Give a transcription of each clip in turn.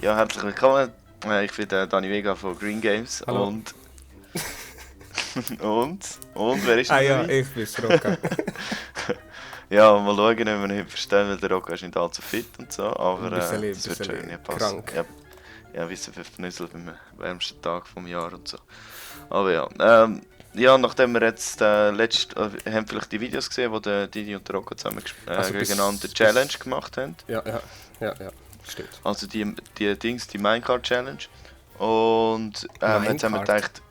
Ja, herzlich willkommen. Ich bin der Dani Vega von Green Games. Hallo. Und wer ist Ah denn ja, dabei? ich bin's, Roca. Ja, mal schauen, ob wir nicht verstehen, weil der Rocker ist nicht allzu fit und so, aber Ein bisschen, das wird schon irgendwie passen. krank. Ja, wie so verpnüsselt beim wärmsten Tag vom Jahr und so. Aber ja, nachdem wir jetzt haben vielleicht die Videos gesehen, wo der Didi und der Rocco zusammen Also gegeneinander Challenge gemacht haben. Ja, stimmt. Also die Minecart Challenge. Und jetzt haben wir gedacht,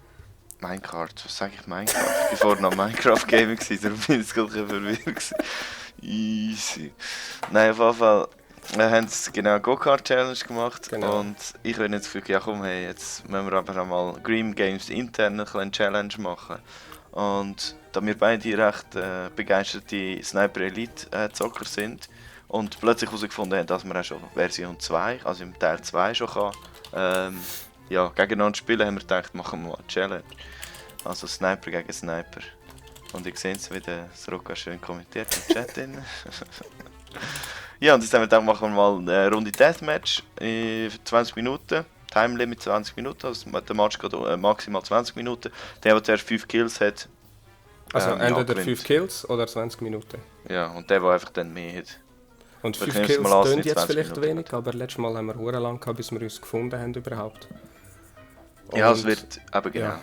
Minecart, was sage ich Minecraft? Ich war vorhin noch Minecraft Gamer gewesen, darum bin ich gerade ein bisschen verwirrt. Easy. Nein, auf jeden Fall haben sie genau Go-Kart Challenge gemacht. Genau. Und ich habe jetzt gefühlt, ja komm, hey, jetzt müssen wir aber einmal Green Games intern eine kleine Challenge machen. Und da wir beide recht begeisterte Sniper Elite Zocker sind und plötzlich herausgefunden haben, dass man auch schon Version 2, also im Teil 2 schon kann, gegeneinander spielen, haben wir gedacht, machen wir mal eine Challenge. Also Sniper gegen Sniper. Und ich sehe es, wie der Roca schön kommentiert im Chat. Ja, und jetzt haben wir gedacht, machen wir mal eine Runde Deathmatch für 20 Minuten. Time Limit 20 Minuten, also der Match geht maximal 20 Minuten. Der zuerst 5 Kills hat, Also entweder gewinnt. 5 Kills oder 20 Minuten. Ja, und der einfach dann mehr hat. Und Wir 5 können es Kills mal lassen, tönt nicht jetzt 20 vielleicht Minuten. wenig, aber letztes Mal haben wir sehr lang gehabt, bis wir uns gefunden haben überhaupt. Ja, Und- es wird, eben genau. Ja.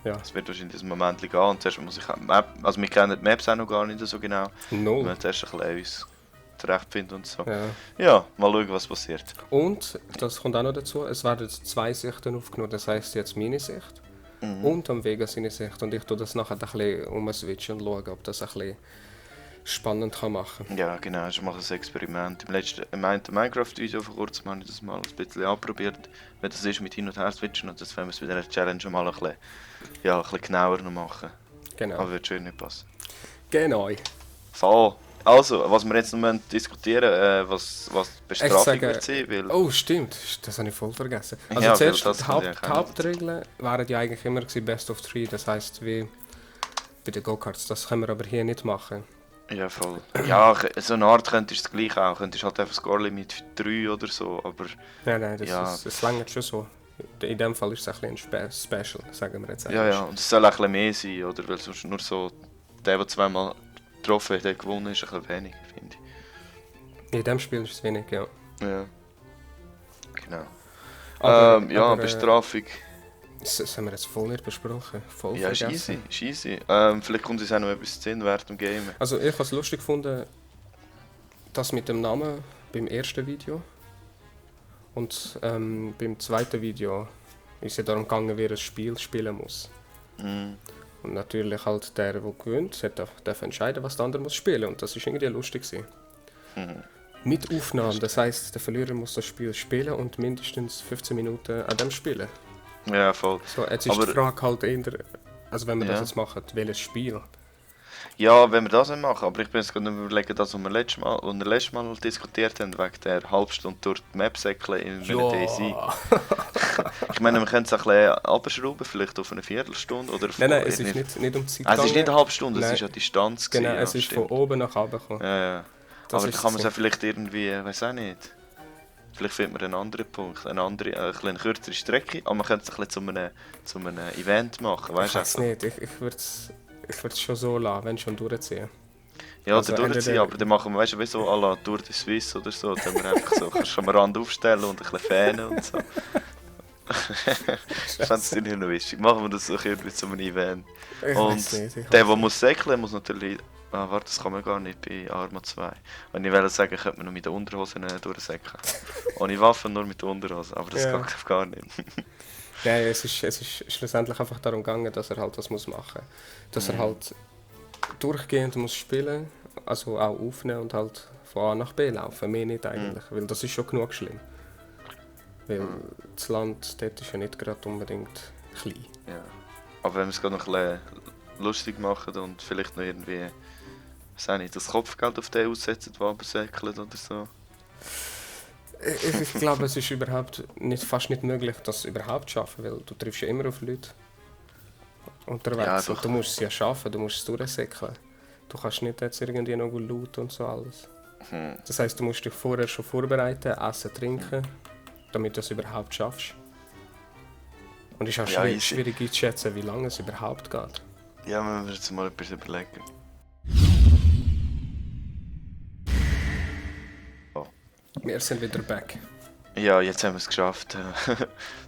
Ja, Es wird wahrscheinlich ein Moment gehen und zuerst muss ich Map, also wir kennen die Maps auch noch gar nicht so genau. Wir null. müssen zuerst ein bisschen uns zurechtfinden und so. Ja. Ja, mal schauen, was passiert. Und, das kommt auch noch dazu, es werden jetzt 2 Sichten aufgenommen, das heisst jetzt meine Sicht und am Vega seine Sicht. Und ich tue das nachher ein bisschen umswitchen und schauen, ob das ein bisschen spannend kann machen kann. Ja, genau, ich mache ein Experiment. Im einen Minecraft-Video vor kurzem habe ich das mal ein bisschen anprobiert, wie das ist mit hin und her switchen und das werden wir es wieder eine Challenge mal ein bisschen genauer noch machen. Genau. Aber wird schön nicht passen. Genau. So, also, was wir jetzt noch diskutieren was die Bestrafung sage- wird sein, weil... Oh, stimmt, das habe ich voll vergessen. Also Ja, zuerst, weil das die, kommt ja die keiner Hauptregeln waren ja eigentlich immer gewesen, Best of 3, das heisst wie bei den Go-Karts, das können wir aber hier nicht machen. Ja, voll. Ja, so eine Art könntest du es gleich auch. Könntest halt einfach Score-Limit 3 oder so, aber... Nein, Ja. das langt schon so. In dem Fall ist es ein bisschen ein Special, sagen wir jetzt Ja, ja, und es soll auch ein bisschen mehr sein, oder? Weil sonst nur so... Der zweimal getroffen hat, der gewonnen ist, ein bisschen weniger, finde In dem Spiel ist es wenig, ja. ich. Ja. Genau. Aber, Bestrafung. Das haben wir jetzt voll nicht besprochen. Voll Ja, ist vergessen. easy. Vielleicht kommt uns auch noch etwas zu sehen während dem Game. Also ich habe es lustig gefunden, das mit dem Namen beim ersten Video. Und beim zweiten Video ist es darum gegangen, wer ein Spiel spielen muss. Mhm. Und natürlich halt der gewinnt, darf entscheiden, was der andere muss spielen. Und das ist irgendwie lustig gewesen. Mhm. Mit Aufnahmen, das heisst, der Verlierer muss das Spiel spielen und mindestens 15 Minuten an dem spielen. Ja, voll. So, jetzt ist Aber- die Frage halt eher, also wenn wir Ja. das jetzt machen, welches Spiel? Ja, wenn wir das nicht machen, aber ich bin jetzt gerade überlegen, das, was wir letztes Mal diskutiert haben, wegen der halbe durch die Map säckeln in einem DayZ. Ich meine, wir können es ein bisschen abschrauben, vielleicht auf eine Viertelstunde oder... Nein, es ist nicht um Zeit Es ist nicht gegangen. eine halbe Stunde, es Nein. ist eine Distanz. Genau, gewesen, es ja, ist stimmt. von oben nach unten gekommen. Ja. Das Aber ist dann kann man es so. ja vielleicht irgendwie, weiß auch nicht. Vielleicht findet man einen anderen Punkt, eine kürzere Strecke, aber man könnte es ein bisschen zu einem Event machen, Ich weißt weiß nicht, ich würde es schon so lassen, wenn schon durchziehen. Ja, Also oder durchziehen, entweder- aber dann machen wir, weißt du, wie so à la Tour de Suisse oder so, dann wir einfach so, kannst du am Rand aufstellen und ein bisschen fähnen und so. Ich fände es nicht noch wichtig. Machen wir das so irgendwie zu einem Event. Ich Und weiß nicht. der muss säckeln, muss natürlich... Ah, warte, das kann man gar nicht bei Arma 2. Wenn ich wollte sagen, könnte man nur mit den Unterhosen durchsäckeln. Ohne Waffen, nur mit den Unterhosen, aber das Ja. geht glaub gar nicht. Nein, es ist schlussendlich einfach darum gegangen, dass er halt das muss machen. Dass er halt durchgehend muss spielen, also auch aufnehmen und halt von A nach B laufen. Mehr nicht eigentlich, weil das ist schon genug schlimm. Weil das Land dort ist ja nicht gerade unbedingt klein. Ja. Aber wenn wir es gerade noch ein bisschen lustig machen und vielleicht noch irgendwie, weiß auch nicht, das Kopfgeld auf den aussetzen, der aber säckelt oder so. Ich glaube, es ist überhaupt fast nicht möglich, das überhaupt zu schaffen, weil du triffst ja immer auf Leute unterwegs. Ja, und doch. du musst es ja schaffen, du musst es durchsäckeln. Du kannst nicht jetzt irgendwie noch laut und so alles. Das heisst, du musst dich vorher schon vorbereiten, essen, trinken. damit du es überhaupt schaffst. Und es ist auch Ja, easy. schwierig einzuschätzen, wie lange es überhaupt geht. Ja, müssen wir jetzt mal etwas überlegen. Wir sind wieder back. Ja, jetzt haben wir es geschafft.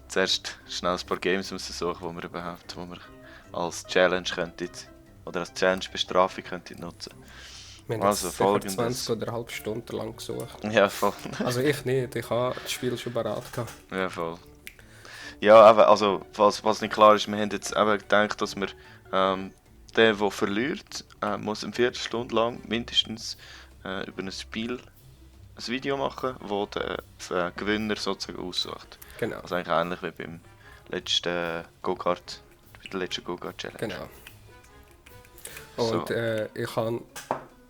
Zuerst schnell ein paar Games suchen, die wir als Challenge könnten, oder als Challenge-Bestrafung könnten nutzen. Wir haben Also, jetzt sicher folgendes. 20 oder eine halbe Stunde lang gesucht. Ja, voll. Also ich nicht, ich habe das Spiel schon parat gehabt. Ja, voll. Ja, aber also, was nicht klar ist, wir haben jetzt eben gedacht, dass wir der verliert, muss eine Viertelstunde lang mindestens über ein Spiel ein Video machen, wo der Gewinner sozusagen aussucht. Genau. Also eigentlich ähnlich wie beim letzten Go-Kart, bei der letzten Go-Kart-Challenge. Genau. Und ich habe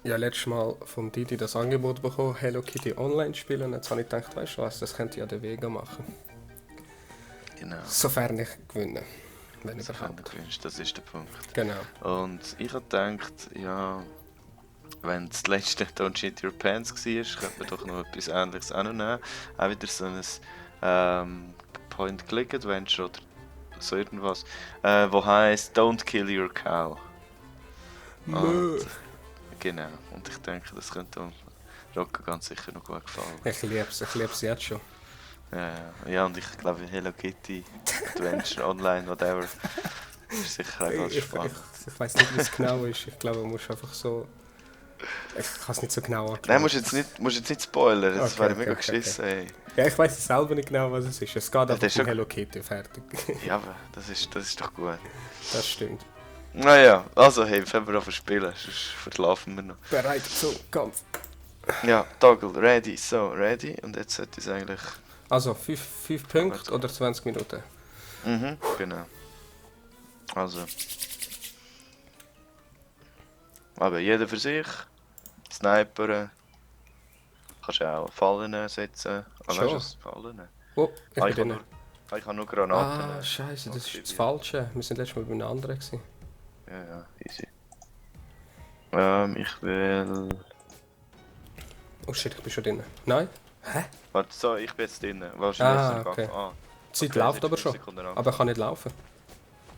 ja letztes Mal vom Didi das Angebot bekommen, Hello Kitty online spielen. Und jetzt habe ich gedacht, weißt du was, das könnte ja der Vega machen. Genau. Sofern ich gewinne. Wenn Das überhaupt. ist der Punkt. Genau. Und ich habe gedacht, ja, wenn das letzte Don't Shit Your Pants war, könnte man doch noch etwas Ähnliches auch noch nehmen. Auch wieder so ein Point-Click-Adventure oder so irgendwas, wo heisst Don't Kill Your Cow. Und, genau, und ich denke, das könnte dem Rocker ganz sicher noch gut gefallen. Ich liebe es jetzt schon. Ja, und ich glaube, Hello Kitty, Adventure Online, whatever, ist sicher auch ganz spannend. Ich weiß nicht, wie es genau ist. Ich glaube, man muss einfach so. Ich kann es nicht so genau anschauen. Nein, musst jetzt nicht spoilern, das Okay, wäre mega okay. geschissen. Ey. Ja, ich weiß selber nicht genau, was es ist. Es geht einfach das ist um schon- Hello Kitty, fertig. Ja, aber das ist doch gut. Das stimmt. Naja, also hey, fangen wir an zu spielen, sonst verschlafen wir noch. Bereit zum Kampf. Ja, Toggle, ready, so, ready. Und jetzt sollte es eigentlich... Also 5 Punkte oder 20 Minuten? Mhm, genau. Also... Aber jeder für sich. Sniperen. Kannst du auch Fallen setzen. Ah, Schon. weißt du was? Fallen? Oh, ich Ah, bin ich habe drin. nur Granaten. Ah, scheiße, das ist das Ja. Falsche. Wir sind letztes Mal bei einem anderen gewesen. Ja, easy. Ich will... Oh shit, ich bin schon drin. Nein? Hä? Warte, so, ich bin jetzt drin. Wahrscheinlich Ah, ist es okay. gegangen. Die Zeit Okay, läuft jetzt aber ist schon. 5 Sekunden lang. Aber ich kann nicht laufen.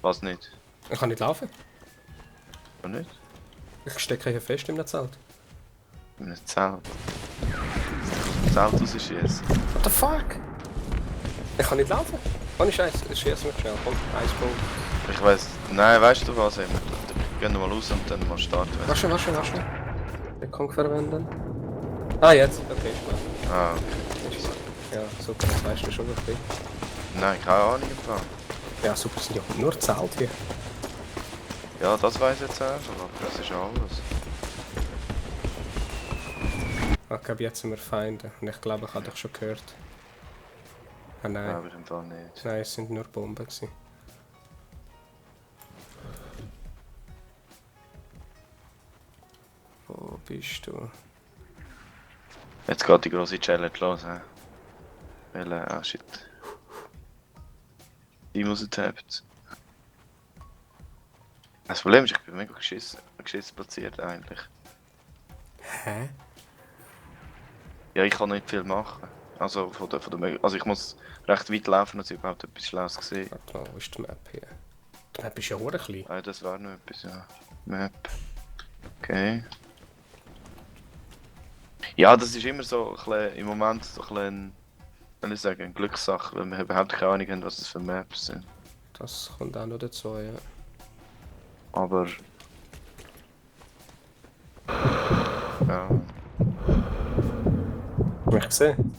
Was nicht? Ich kann nicht laufen. Was nicht? Ich stecke hier fest im Zelt. In einem Zelt. Zelt rausschießen. What the fuck? Ich kann nicht laufen. Ohne Scheiß, schieß mich schnell. Komm, 1 Punkt. Ich weiss... Nein, weißt du was? Ey, wir gehen mal raus und dann mal starten. Warte schon. Deckung verwenden. Ah, jetzt. Okay, ist klar. Ah, okay. Ist klar. Ja, super, das weißt du schon, was ich bin. Nein, keine Ahnung im Fall. Ja, super, es sind ja nur Zelt hier. Ja, das weiss ich jetzt einfach, aber das ist alles. Ich glaube, jetzt sind wir Feinde. Und ich glaube, ich habe dich schon gehört. Ah, nein. Ja, aber im Fall nicht. Nein, es sind nur Bomben gewesen. Wo bist du? Jetzt geht die grosse Challenge los, hä? Weil, ah shit. Ich muss getappt. Das Problem ist, ich bin mega geschissen platziert eigentlich. Hä? Ja, ich kann nicht viel machen. Also, also ich muss recht weit laufen, dass ich überhaupt etwas Schlaues sehe. Warte mal, wo ist die Map hier? Die Map ist ja auch klein. Ah, das war noch etwas, ja. Map. Okay. Ja, das ist immer so ein bisschen, im Moment so ein bisschen, soll ich sagen, eine Glückssache, weil wir überhaupt keine Ahnung haben, was das für Maps sind. Das kommt auch noch dazu, ja. Aber... Ja, Hast du mich gesehen?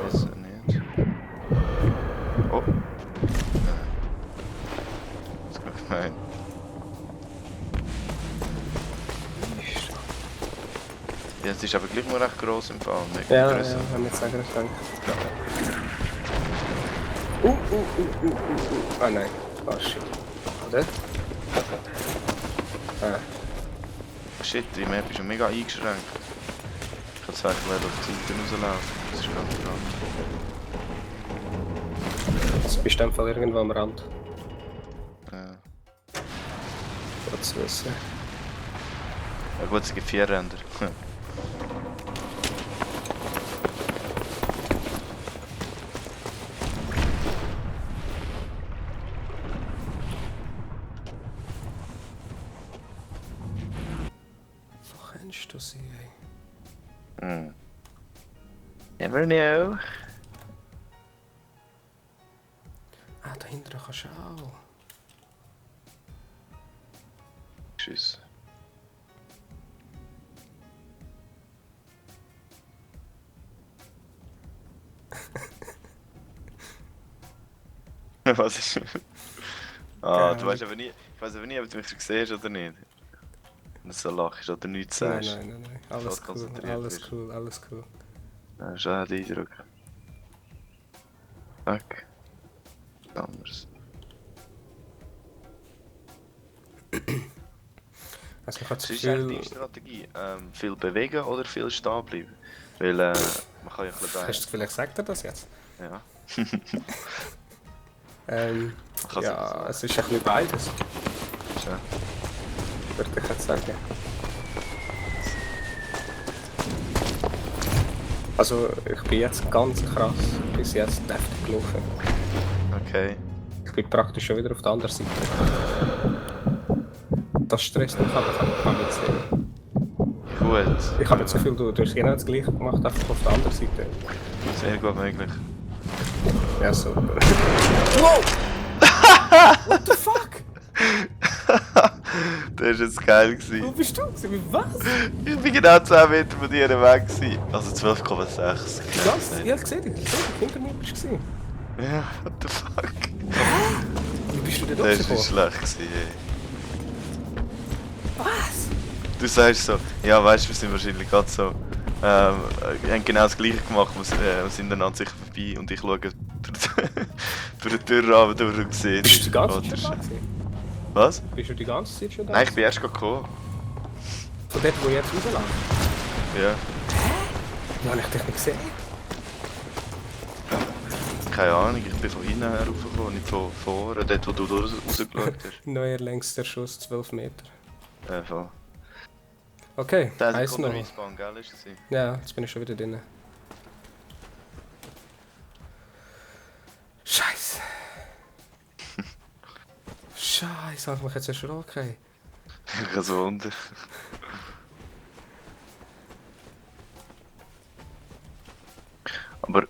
das ist nicht. Oh! Nein. Das ist gemein. Ja, es ist aber gleich noch recht gross im Fall. Nicht Ja, grösser. ja, haben wir jetzt sagen gedacht. Ah nein, ah shit. Oder? Ah, Shit, die Map ist schon mega eingeschränkt. Ich kann zwar nicht auf die Seite rauslaufen. Das ist ganz klar. jetzt bist du einfach irgendwo am Rand. Ja. Gut zu wissen. Ja gut, es gibt 4 Ränder. könntest du sein, ey. Never know. Ah, da hinten kannst du auch. Tschüss. Was ist? Du weißt aber nie, ich weiß aber nie, ob du mich siehst oder nicht. Wenn du so lachst oder nichts sagst. Nein. Alles cool, alles cool. Das ist auch der Eindruck. Fuck. Anders. Also ich habe das Was ist eigentlich Gefühl... die Strategie? Viel bewegen oder viel stehen bleiben? Weil man kann ja ein bisschen Hast du vielleicht sagt er das jetzt? Ja. Ja, es ist ein bisschen beides. Ja. Würde ich jetzt sagen. Also ich bin jetzt ganz krass bis jetzt deftig gelaufen. Okay. Ich bin praktisch schon wieder auf der anderen Seite. Das stresst mich, aber ich kann nicht sehen. Gut. Ich habe jetzt so viel, du hast genau das gleiche gemacht, einfach auf der anderen Seite. Sehr gut möglich. Ja, super. Wow! What the fuck? Das war jetzt geil. Wo bist du? Was? Ich bin genau 10 Meter von dir weg. Also 12,6. Ja, ich sehe dich. Hinter mir bist du. Ja, what the fuck? Wie bist du denn Das war rausgekommen? schlecht, ey. Was? Du sagst so, ja weißt du, wir sind wahrscheinlich gerade so, haben genau das gleiche gemacht, wir sind dann an sich vorbei und ich schaue durch den Türrahmen durch und sehe Bist du die ganze dich. Zeit schon da gewesen? Was? Bist du die ganze Zeit schon da? Nein, ich bin erst gekommen. Von dort, wo jetzt rausläuft? Ja, Ja, habe ich dich nicht gesehen. keine Ahnung, ich bin von hinten her raufgekommen, nicht von vorne, dort wo du rausgeschaut hast. Neuer längster Schuss, 12 Meter. Voll. Okay, Der eins ist noch. Respawn, gell, ist es? Ja, jetzt bin ich schon wieder drin. Scheiße. Scheiße, hab ich mich jetzt erschrocken. Ich kann so wundern. Aber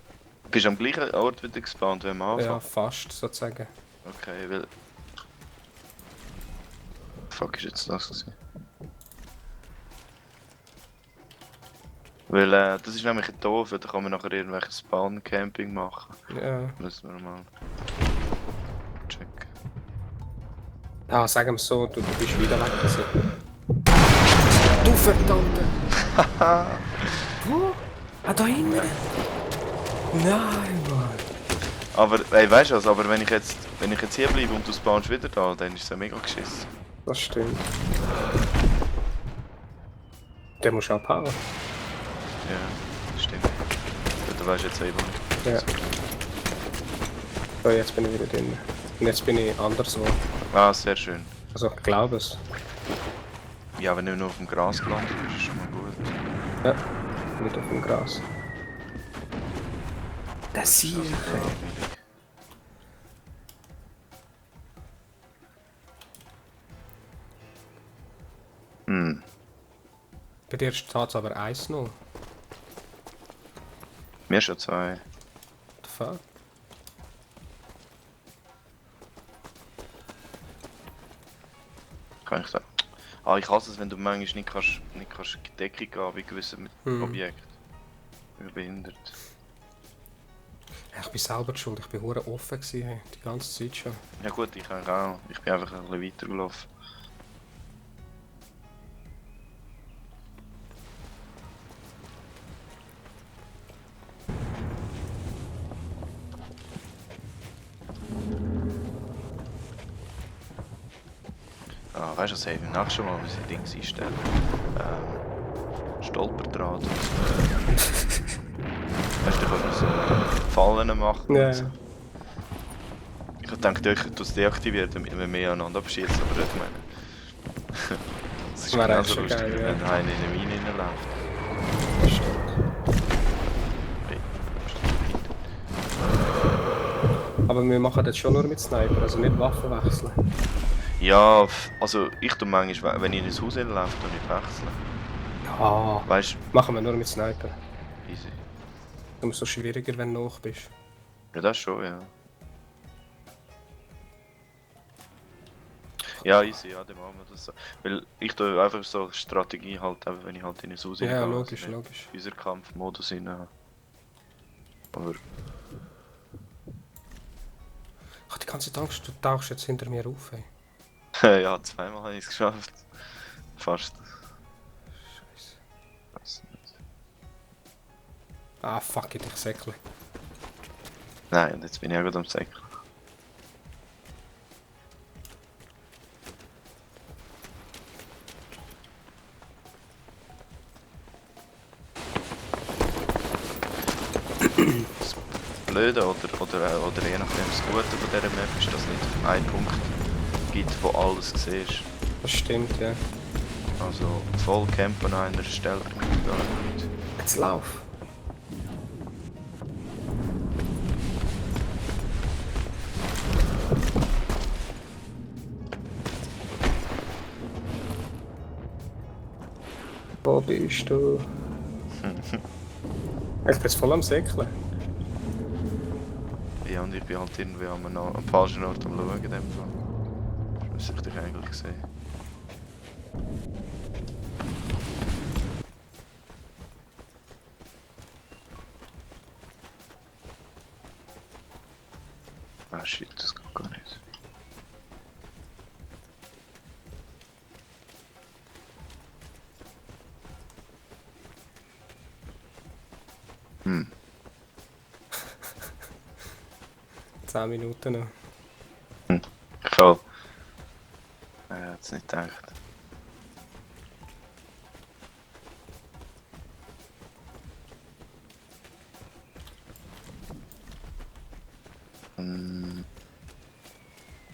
bist du am gleichen Ort wieder gespawnt wie am Anfang? Ja, fast sozusagen. Okay, weil... Fuck, ist jetzt das gewesen? Weil das ist nämlich doof, da kann man nachher irgendwelches Spawn-Camping machen. Ja. Müssen wir mal checken. Ah, sagen wir es so, du bist wieder weg gewesen. Du verdammte! Wo? Ah, da hinten? Nein, Mann! Aber, ey, weißt du was, aber wenn ich jetzt hier bleibe und du spawnst wieder da, dann ist es ja mega geschissen. Das stimmt. Der muss abhauen. Ja, stimmt. Ja, du weißt jetzt eben nicht. Ja. So, jetzt bin ich wieder drin. Und jetzt bin ich anderswo. Ah, sehr schön. Also, ich glaube es. Ja, wenn du nur auf dem Gras gelandet bist, ist schon mal gut. Ja, nicht auf dem Gras. Das Sieg. Hm. Bei dir steht es aber 1-0. Mir schon 2. What the fuck? Kann ich sagen. Ah, ich hasse es, wenn du manchmal nicht kannst in Deckung gehen bei gewissen Objekten. Ich bin behindert. Ich bin selber die schuld, ich bin hure offen gewesen, hey, die ganze Zeit schon. Ja gut, ich eigentlich auch. Ich bin einfach ein bisschen weitergelaufen. Ah, weißt du, was ich nachher schon mal unsere Dings einstellen? Stolperdraht und so. Weißt du, du kannst so Fallen machen. Ja, und so. ja. Ich dachte, ich tue es deaktivieren, damit wir mehr aneinander abschießen, aber ich meine. Das ist Wäre genauso schon lustig, geil, ja. wenn einer in eine Mine reinläuft. Das stimmt. Hey, Aber wir machen das schon nur mit Sniper, also nicht Waffen wechseln. ja, also ich tue manchmal, wenn ich in ein Haus reinlaufe, tue ich wechseln. Ja, Ah, Weißt machen wir nur mit Sniper. du, easy. Umso schwieriger, wenn du hoch bist. Ja, das schon, ja. Ja, easy, ja, dann machen wir das so. Weil ich tue einfach so Strategie halt, eben, wenn ich halt in ein Haus Ja, reingehe, logisch, also logisch. unseren Kampfmodus rein. Aber Ich hab die ganze Zeit Angst, du tauchst jetzt hinter mir auf, ey. ja, zweimal habe ich es geschafft. Fast. Scheiße. Weiß nicht. Ah, fuck it, ich säckle. Nein, und jetzt bin ich auch gerade am Säckeln. Das Blöde oder je nachdem das Gute von dieser Map ist, dass es nicht einen Punkt gibt, wo alles siehst. Das stimmt, ja. Also voll campen an einer Stelle bringt gar nicht. Jetzt lauf. Wo bist du? Ich bin jetzt voll am Säckeln. Ja, und ich bin halt irgendwie am falschen Ort am Schauen in dem Fall. Das müsste ich dich eigentlich sehen. Ah shit, das geht gar nicht. Hm. 10 Minuten noch. Voll. Ich hätte es nicht gedacht.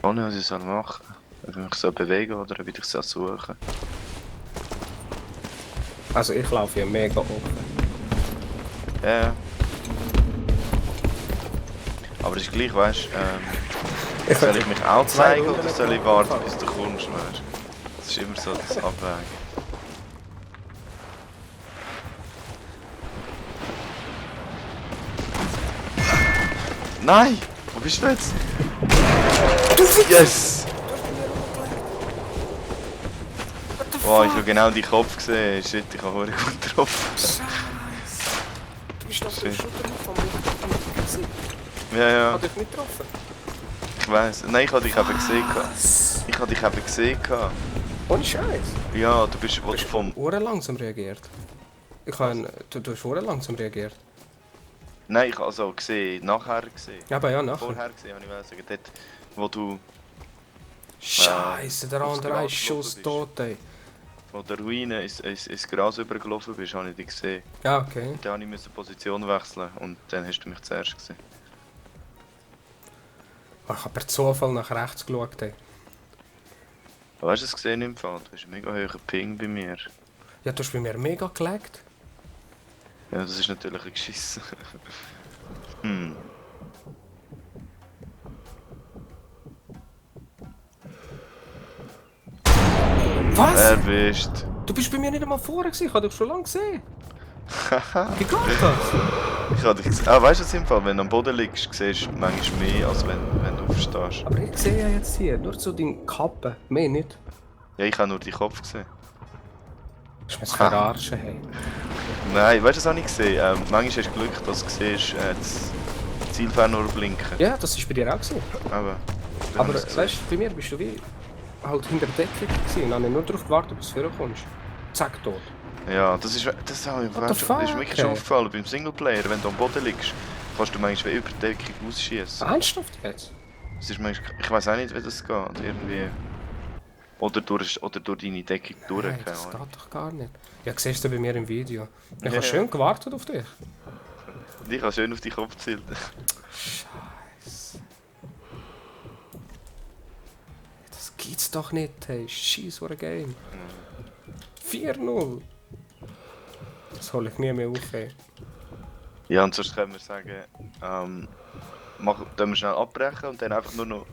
Ohne was ich soll machen. Ob ich mich so bewegen oder ob ich dich so suchen. Also ich laufe ja mega offen. Ja. Aber es ist gleich, weißt Ich soll ich mich auch zeigen Runden oder soll ich nicht warten, anfangen. bis du kommst, weißt? Das ist immer so das Abwägen. Nein! Wo bist du jetzt? Yes! Boah, ich habe genau deinen Kopf gesehen. Shit, ich habe verdammt gut getroffen. Scheiße! Du bist auf der Shit. Schulter vom Gesicht. Ja, ja, Hat dich nicht getroffen? ich weiss. Nein, ich habe dich eben gesehen. Ich habe dich eben gesehen. Ohne Scheiß. Ja, du bist vom... Ohren langsam reagiert. Du hast Ohren langsam reagiert. Nein, ich habe also gesehen, nachher gesehen. Aber ja, nachher. Vorher gesehen, habe ich mal sagen. Dort, wo du... Scheiße, der aufs andere Gras ist Schuss gelaufen tot, ey. Wo der Ruine ins Gras übergelaufen bist, habe ich dich gesehen. Ja, okay. Dann musste ich die Position wechseln und dann hast du mich zuerst gesehen. Ich habe per Zufall nach rechts geschaut, ey. Weißt du es gesehen im Fall? Du hast einen mega hohen Ping bei mir. Ja, du hast bei mir mega gelegt. Ja, das ist natürlich ein Geschiss. Hm. Was? Erwischt. Du bist bei mir nicht einmal vorher gewesen, ich habe dich schon lange gesehen. Wie geht das? Ich habe dich gesehen. Ah, weißt du es im Fall? Wenn du am Boden liegst, siehst du manchmal mehr, als wenn du aufstehst. Aber ich sehe ja jetzt hier, nur so deine Kappe, mehr nicht. Ja, ich habe nur deinen Kopf gesehen. Das ist mir das Verarschen, hey. Nein, weißt du, das habe ich gesehen? Manchmal hast du Glück, dass du siehst, das Zielfernrohr blinken. Ja, das war bei dir auch gewesen. Aber, Aber weißt du, bei mir bist du wie halt hinter der Decke gewesen und habe nur darauf gewartet, bis du vorkommst. Zack, tot. Ja, das habe ich What the das ist mir wirklich schon fuck, aufgefallen beim Singleplayer. Wenn du am Boden liegst, kannst du manchmal wie über die Deckung ausschießen. Ernsthaft jetzt? Das ist manchmal, ich weiß auch nicht, wie das geht. Irgendwie. Oder durch deine Deckung durch, Hey, keine das Ahnung. geht doch gar nicht. Ja, siehst du bei mir im Video. Ich Ja, habe schön gewartet auf dich. Und ich habe schön auf deinen Kopf gezielt. Scheiße. Das gibt's doch nicht, hey. Scheiß, what a game. 4-0. Das hole ich nie mehr auf, ey. Ja, und sonst können wir sagen, tun wir schnell abbrechen und dann einfach nur noch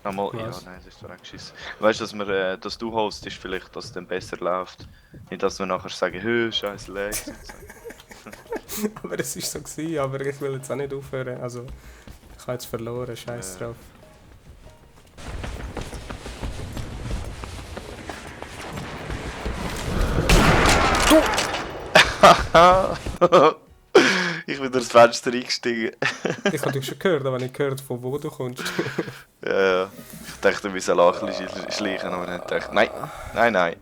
Einmal, ja, Was? nein, das ist doch auch geschissen. Weißt du, dass du hostest, vielleicht, dass es dann besser läuft. Nicht, dass wir nachher sagen, hö, scheiß Legs und so. Aber es war so gewesen, aber ich will jetzt auch nicht aufhören. Also, ich habe jetzt verloren, scheiß Ja. drauf. Ich bin durchs Fenster eingestiegen. Ich habe dich schon gehört, aber nicht gehört, von wo du kommst. Ja, ja. Ich dachte, wir sollen auch ein bisschen schleichen, aber dann dachte ich, nein, nein, nein.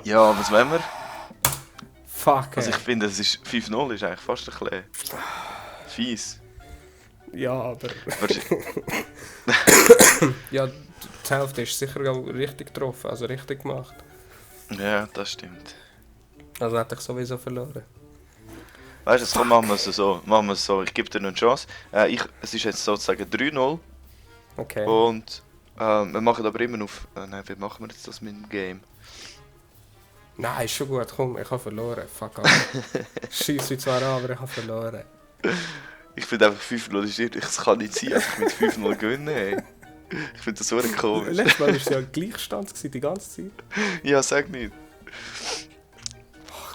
Ja, was wollen wir? Fuck, Also ey. ich finde, es ist 5-0 ist eigentlich fast ein bisschen fies. Ja, aber... Wahrscheinlich- Ja, die Hälfte ist sicher auch richtig getroffen, also richtig gemacht. Ja, das stimmt. Also hätte ich sowieso verloren. Weißt du, jetzt komm, machen wir es so. Machen wir es so. Ich gebe dir noch eine Chance. Es ist jetzt sozusagen 3-0 Okay. und wir machen aber immer auf... nein, wie machen wir jetzt das mit dem Game? Nein, ist schon gut, komm, ich habe verloren. Fuck off. Scheiss mich zwar an, aber ich habe verloren. Ich finde einfach 5-0 ist nicht... Es kann nicht sein, dass ich mit 5-0 gewinne. Ey. Ich finde das so komisch. Letztes Mal war es ja Gleichstand gewesen, die ganze Zeit. Ja, sag nicht.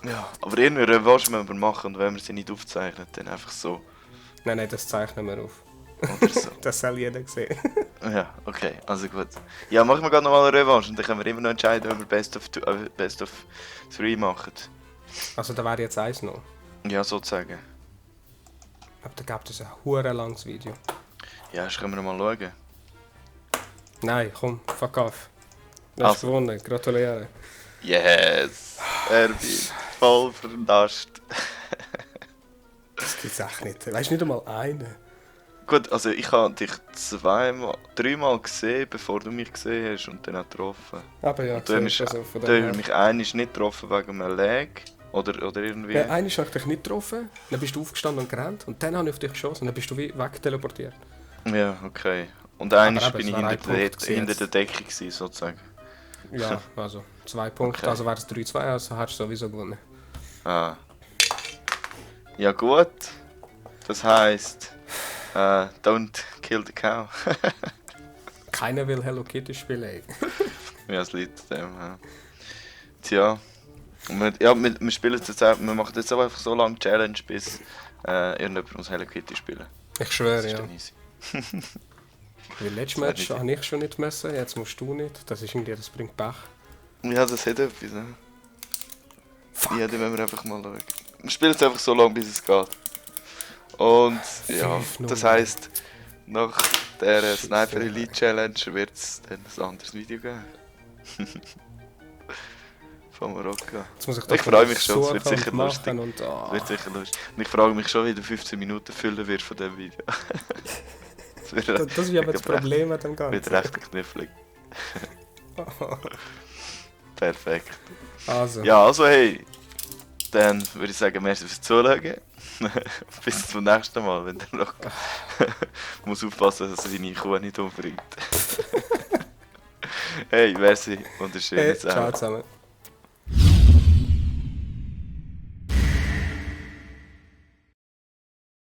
Ja, aber irgendwie Revanche müssen wir machen und wenn wir sie nicht aufzeichnen, dann einfach so. Nein, das zeichnen wir auf. Oder so. Das soll jeder sehen. Ja, okay, also gut. Ja, machen wir gerade nochmal eine Revanche und dann können wir immer noch entscheiden, ob wir Best of 3 machen. Also da wäre jetzt eins noch. Ja, sozusagen. Aber da gibt es ein hure langes Video. Ja, das können wir noch mal schauen. Nein, komm, fuck off. Du hast Also. gewonnen, gratuliere. Yes! Er wird voll vernascht. Das gibt's echt nicht. Weißt du, nicht einmal einen. Gut, also ich habe dich dreimal gesehen, bevor du mich gesehen hast und dann auch getroffen. Aber ja, Und du hast mich, siehst du, also von du dem hast her. mich einmal nicht getroffen wegen einem Lag. Oder irgendwie. Ja, einmal habe ich dich nicht getroffen, dann bist du aufgestanden und gerannt und dann habe ich auf dich geschossen und dann bist du wie wegteleportiert. Ja, okay. Und einmal Aber bin es ich war ein hinter Punkt gewesen der jetzt. Decke gewesen, sozusagen. Ja, also 2 Punkte, Okay. also wäre es 3-2, also hättest du sowieso gewonnen. Ah. Ja gut. Das heisst, don't kill the cow. Keiner will Hello Kitty spielen, ey. Ja, es liegt an dem. Ja. Tja. Und wir spielen jetzt auch, wir machen jetzt auch einfach so lange Challenge, bis irgendjemand muss Hello Kitty spielen. Ich Das schwöre, ist ja. dann easy. Weil letztes Das wär Match nicht- habe ich schon nicht messen, jetzt musst du nicht. Das ist irgendwie, das bringt Pech. Ja, das hat etwas. Ne? Ja, dann müssen wir einfach mal schauen. Wir spielen jetzt einfach so lange, bis es geht. Und ja, 5-0. das heisst, nach der Sniper Elite Challenge wird es dann ein anderes Video geben. Von Marokko. Jetzt muss ich Ich freue mich schon, es wird suchen sicher und lustig. machen und, Das wird sicher lustig. Und ich frage mich schon, wie der 15 Minuten füllen wird von diesem Video. Das wird Das ist aber das Problem an dem wird Ganzen. recht knifflig. Perfekt. Also, Ja, also hey, dann würde ich sagen, merci fürs Zuschauen. Bis zum nächsten Mal, wenn der noch muss aufpassen, dass er seine Kuh nicht umbringt. Hey, merci und eine schöne hey, Zeit. ciao zusammen.